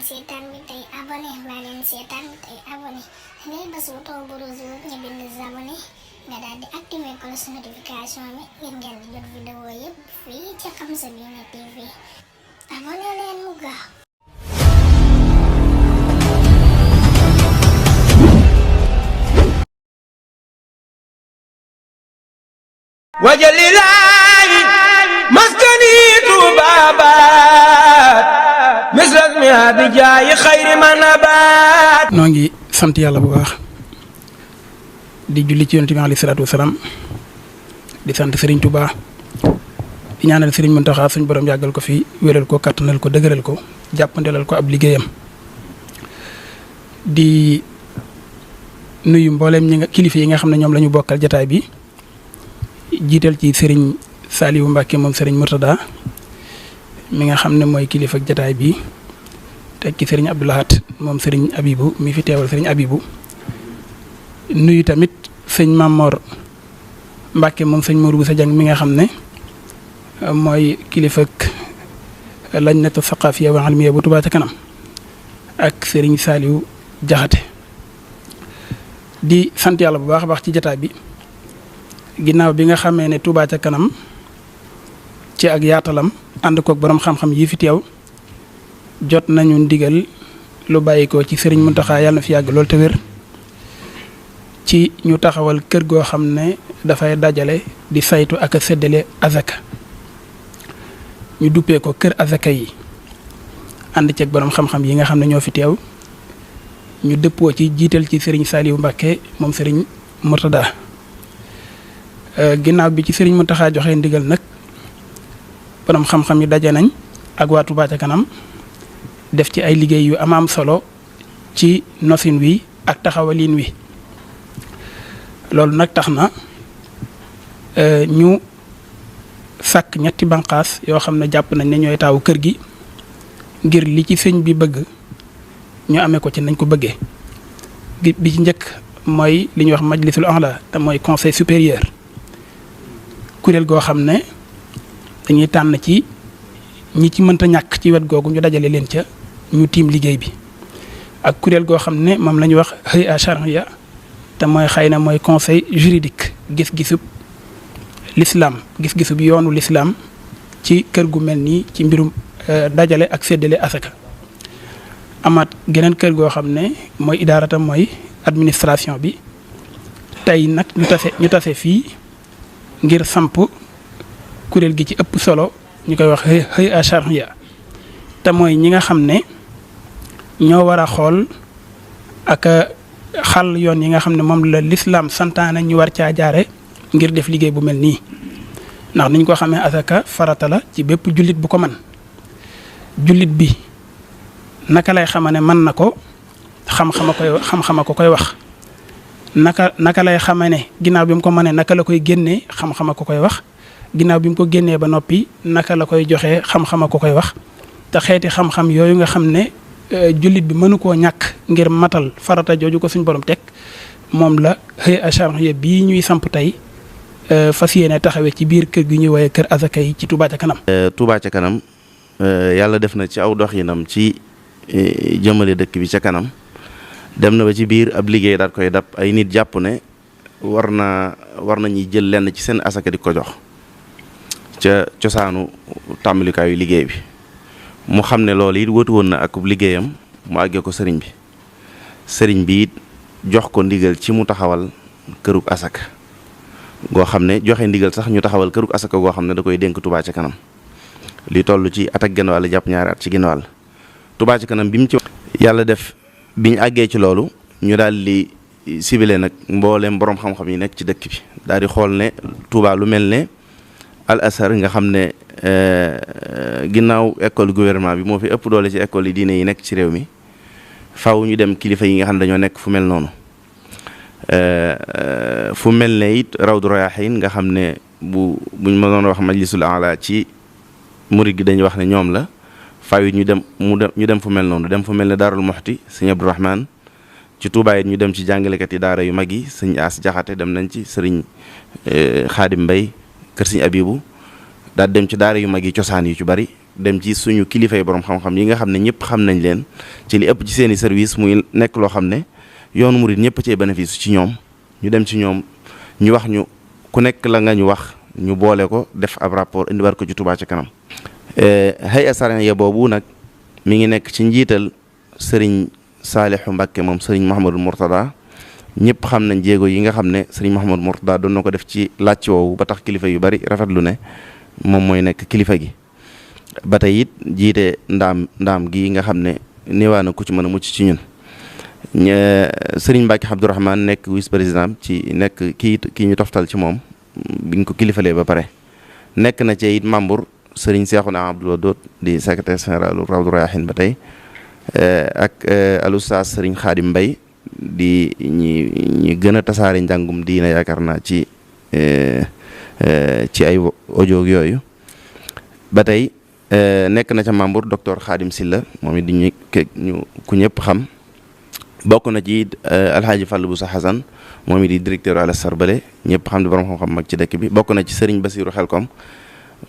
seetaan bi tey abonné ngay bës bouton bu rouge ñu bind abonné nga daal di activer cloche notification bi ngir ngeen di jot vidéo yëpp fii ci Xam Sa Diine TV abonné leen mu gaaw. wajalilaayi maskani tuubaabaat misras mi abijaayi xayri manabaat. noo ngi sant yàlla bu baax di julli ci yonent bi alayhi salaatu wasalaam di sant Serigne Touba di ñaanal Serigne Mountakha suñ borom yàggal ko fi wéral ko kattanal ko dëgëral ko jàppandelal ko ab liggéeyam di nuyu mbooleem ñi nga kilifa yi nga xam ne ñoom la ñu bokkal jataay bi. jiital ci Serigne Saliou Mbacke moom Serigne Mourtada mi nga xam ne mooy kilifa ak jataay bi teg ci Serigne Abdou Lahat moom Serigne Abibou mi fi teewal Serigne Abibou nuyu tamit sëñ Mamor Mbacke moom sëñ Mourou Boussa Dieng mi nga xam ne mooy kilifa ak lajnatu saqafiya wa almiya bu Touba ca kanam ak Serigne Saliou Jaxate di sant yàlla bu baax a baax ci jataay bi. ginnaaw bi nga xamee ne Touba ca kanam ci ak yaatalam ànd koog borom xam-xam yi fi teew jot nañu ndigal lu bàyyi ko ci Serigne Mountakha yàlla na fi yàgg lool te wér ci ñu taxawal kër goo xam ne dafay dajale di saytu ak a séddale azaka ñu duppee ko kër azaka yi ànd ceeg borom xam-xam yi nga xam ne ñoo fi teew ñu dëppoo ci jiital ci Serigne Saliou Mbacke moom Serigne Mourtada. ginnaaw bi ci Serigne Mountakha joxe ndigal nag borom xam-xam yi daje nañ ak waa Touba ca kanam def ci ay liggéey yu am solo ci nosin wi ak taxawalin wi loolu nag tax na ñu sàkk ñetti banqaas yoo xam ne jàpp nañ ne ñooy taawu kër gi ngir li ci sëñ bi bëgg ñu amee ko ci nañ ko bëggee bi ci njëkk mooy li ñuy wax majlisul a'la te mooy conseil supérieur. kuréel goo xam ne dañuy tànn ci ñi ci mënta ñàkk ci wet googu ñu dajale leen ca ñu tiim liggéey bi ak kuréel goo xam ne moom la ñuy wax hay'a shar'iyya te mooy xëy na mooy conseil juridique gis-gisub l'islam gis-gisub yoonu l'islam ci kër gu mel nii ci mbirum dajale ak séddale asaka amaat geneen kër goo xam ne mooy idaaratam mooy administration bi tey nag ñu tase fii ngir samp kuréel gi ci ëpp solo ñu koy wax hay'a shar'iyya te mooy ñi nga xam ne ñoo war a xool ak xal yoon yi nga xam ne moom la lislaam santaane ñu war caa jaare ngir def liggéey bu mel nii ndax niñ ko xamee asaka farata la ci bépp jullit bu ko man jullit bi naka lay xama ne mën na ko xam-xama ko koy wax naka lay xamee ne ginnaaw bi mu ko mënee naka la koy génnee xam-xama ko koy wax ginnaaw bi mu ko génnee ba noppi naka la koy joxee xam-xama ko koy wax te xeeti xam-xam yooyu nga xam ne jullit bi mënu koo ñàkk ngir matal farata jooju ko suñ borom teg moom la hay'a shar'iyya bii ñuy samp tey fas yéene taxawee ci biir kër gi ñuy woowee kër azaka yi ci Touba ca kanam. Touba ca kanam yàlla def na ci aw doxinam ci jëmale dëkk bi ca kanam. dem na ba ci biir ab liggéey daal koy dab ay nit jàpp ne war nañuy jël lenn ci seen asaka di ko jox ca cosaanu tàmbalikaayu liggéey bi mu xam ne loolu it wëtu woon na ak liggéeyam mu àggee ko sëriñ bi it jox ko ndigal ci mu taxawal kërug asaka goo xam ne joxe ndigal sax ñu taxawal kërug asaka goo xam ne da koy dénk Touba ca kanam li toll ci at ak genn wàll jàpp ñaari at ci genn wàll Touba ca kanam bi mu ci yàlla def biñ àggee ci loolu ñu daal di sibile nag mbooleem borom xam-xam yi nekk ci dëkk bi daal di xool ne Touba lu mel ne Al Azhar nga xam ne ginnaaw école gouvernement bi moo fi ëpp doole ci école yi diine yi nekk ci réew mi faaw ñu dem kilifa yi nga xam ne dañoo nekk fu mel noonu fu mel ne it Rawdu Rayaahiin nga xam ne buñ ma doon wax majlisul a'la ci murid gi dañuy wax ne ñoom la. faaw it ñu dem fu mel noonu dem fu mel ne Daarul Muxti sëñ Abdourahman ci Touba it ñu dem ci jàngalekat yi daara yu mag yi sëñ As Jaxate dem nañ ci sëriñ Xaadim Mbay kër sëñ Abibu daal dem ci daara yu mag yi cosaan yu ci bari dem ci suñu kilifa yi borom xam-xam yi nga xam ne ñëpp xam nañ leen ci li ëpp ci seeni service muy nekk loo xam ne yoonu murid ñëpp cee bénéfice ci ñoom ñu dem ci ñoom ñu wax ñu ku nekk la nga ñu wax ñu boole ko def ab rapport indiwaat ko ci Touba ca kanam. hay'a sar'iyya boobu nag mi ngi nekk ci njiital sëriñ Saalihu Mbàkke moom sëriñ Mouhamadou Mourtada ñëpp xam nañ jéego yi nga xam ne sëriñ Mouhamadou Mourtada doon na ko def ci làcc woowu ba tax kilifa yu bari rafetlu ne moom mooy nekk kilifa gi. ba tey it jiite ndaam gi nga xam ne néewaa na ku ci mën a mucc ci ñun sëriñ Mbàkke Abdourahmane nekk vice président ci nekk kii ñu toftal ci moom biñ ko kilifalee ba pare nekk na ci it membre sëriñ Seexuna Abdul Wadood di secrétaire général Rawdu Rayaahin ba tey ak al oustaz sëriñ Xaadim Mbay di ñi gën a tasaare njàngum diina yaakaar naa ci ay audio yooyu ba tey nekk na ca membre docteur Xaadim Silla moom it di ñu ku ñëpp xam bokk na ci alxaaji Fàll bu sa Xasan moom it di directeur ala sarbale ñëpp xam di borom xam-xam mag ci dëkk bi bokk na ci sëriñ Basiru Xelkom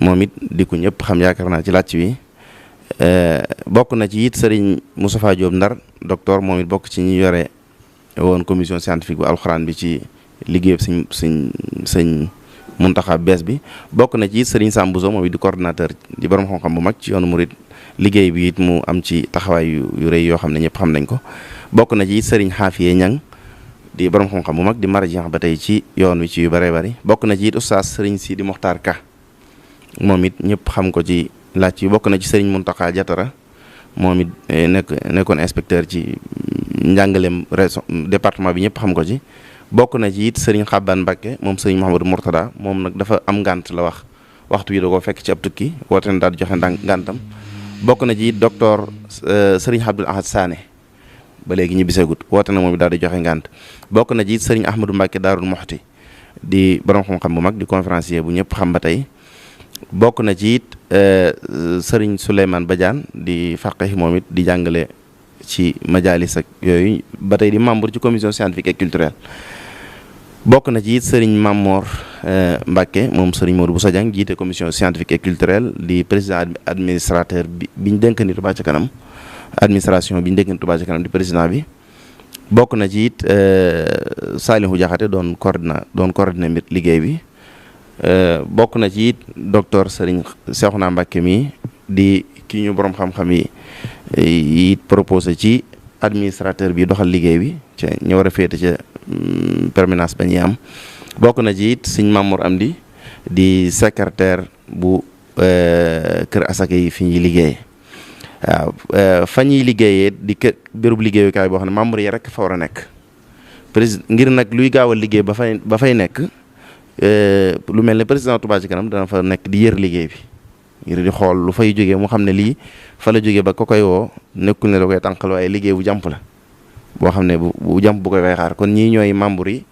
moom it di ku ñëpp xam yaakaar naa ci làcc wi bokk na ci it sëriñ Moustapha Diop Ndar docteur moom it bokk ci ñi yore woon commission scientifique bu alxuraan bi ci liggéey sëñ Muntaxa bees bi bokk na ci it sëriñ Sambuso moom it di coordonnateur di borom xam-xam bu mag ci yoonu murid liggéey bi it mu am ci taxawaay yu rëy yoo xam ne ñëpp xam nañ ko bokk na ci it sëriñ Xaafiye Ñang di borom xam-xam bu mag di marji ba tey ci yoon wi ci yu bëree bëri bokk na ci it oustaz sëriñ Sidi Moxtaar Ka moom it ñëpp xam ko ci laaj yi bokk na ci sëriñ Muntaxa Jatara moom it nekkoon inspecteur ci njàngaleem région département bi ñëpp xam ko ci bokk na ci it sëriñ Xabbaan Mbàkke moom sëriñ Mouhamadou Mourtada moom nag dafa am ngànt la wax waxtu wi da koo fekk ci ab tukki woote na daal di joxe ngàntam bokk na ci it docteur sëriñ Abdoul Ahad Sané ba léegi ñu biseegut woote na moom it daal di joxe ngànt bokk na ci it sëriñ Ahmadou Mbàkke Daarul Moxti di borom xam-xam bu mag di conférencier bu ñëpp xam ba tey bokk na ci it sëriñ Souleymane Badiane di faqih moom it di jàngale ci majalis ak yooyu ba tey di membre ci commission scientifique et culturelle bokk na ci it sëriñ Mamor Mbacke moom sëriñ Modou Bousso Dieng jiite commission scientifique et culturelle di président administrateur bi ñu dénk ni Touba ca kanam administration bi ñu dénk ni Touba ca kanam di président bi bokk na ci it Salihu Jaxate doon coordonné mbir liggéey bi bokk na ci it docteur sëriñ Seexuna Mbacke mi di ki ñu borom xam-xam yi it proposé ci administrateur bi doxal liggéey bi ca ñu war a féete ca permanence ba ñuy am bokk na ci it sëñ Mamour Amdi di secrétaire bu kër asaka yi fi ñuy liggéey waaw fa ñuy liggéeyee di kër bérub liggéeyukaay boo xam ne membre yi rek fa war a nekk président ngir nag luy gaawal liggéey ba fay nekk lu mel ne président Touba ci kanam dana fa nekk di yër liggéey bi ngir di xool lu fay jógee mu xam ne lii fa la jógee ba ko koy woo nekkul ne da koy tànqal waaye liggéey bu jàmp la boo xam ne bu jàmp bu koy fay xaar kon ñii ñooy membre yi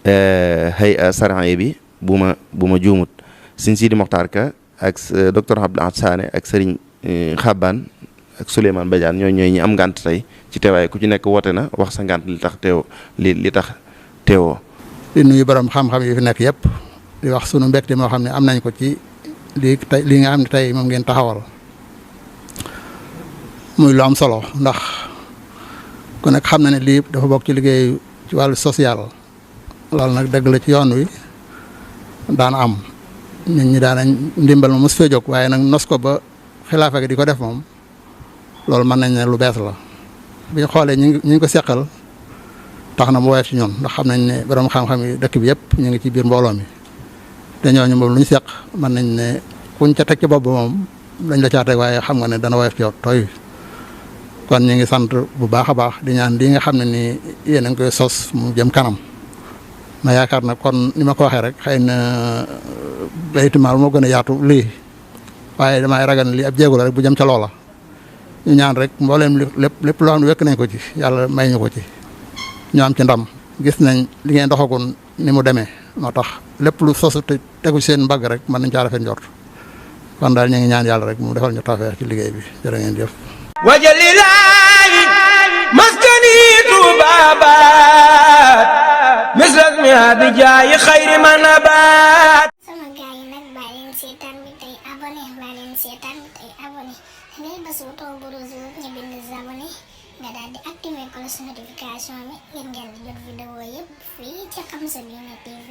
hay'a sar'iyya bi bu ma juumut sëñ Sidi Moxtaar Ka ak docteur Abdou Ahad Sané ak sëriñ Xabbaan ak Souleymane Badiane ñooy ñi am ngànt tey ci teewaay ku ci nekk woote na wax sa ngànt li tax teewoo di nuyu borom xam-xam yi fi nekk yëpp di wax sunu mbégte moo xam ne am nañ ko ci lii nga xam ne tey moom ngeen taxawal muy lu am solo ndax ku nekk xam na ne lii dafa bokk ci liggéey ci wàllu social loolu nag dëgg la ci yoon wi daan am nit ñi daanañ ndimbal ma mos fee jóg waaye nag nos ko ba xilaafa gi di ko def moom loolu mën nañ ne lu bees la bi ñu xoolee ñi ngi ko seqal tax na mu woyof ci ñun ndax xam nañ ne borom xam-xam yi dëkk bi yëpp ñu ngi ci biir mbooloo mi te ñooñu moom lu ñu seq mën nañ ne kuñ ca teg ci bopp moom dañ la caa teg waaye xam nga ne dana woyof ci yow tooy kon ñu ngi sant bu baax a baax di ñaan lii nga xam ne nii yéen a ngi koy sos mu jëm kanam ma yaakaar na kon ni ma ko waxee rek xëy na Baytul Maal moo gën a yaatu lii waaye damay ragal ne lii ab jéego la rek bu jëm ca loola ñu ñaan rek mbooleem lépp loo xam ne wekk nañ ko ci yàlla may ñu ko ci ñu am ci ndam gis nañ li ngeen doxagoon ni mu demee moo tax lépp lu sosu te tegu seen mbagg rek mën nañ caa rafet njort kon daal ñu ngi ñaan yàlla rek mu defal ñu tawfeex ci liggéey bi jërë ngeen jëf wajalilaayi maskani tuubaabaat misras mi abijaayi xayri manabaat sama gaay yi nag bàyyi leen seetaan bi tey abonné bàyyi leen seetaan bi tey ngay bës bouton bu rouge boobu ñu bind s'abonner nga daal di activer cloche notification bi ngir ngeen di jot vidéo yëpp fii ci Xam Sa Diine TV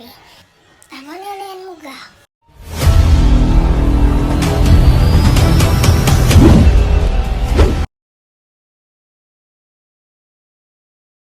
abonné leen mu gaaw.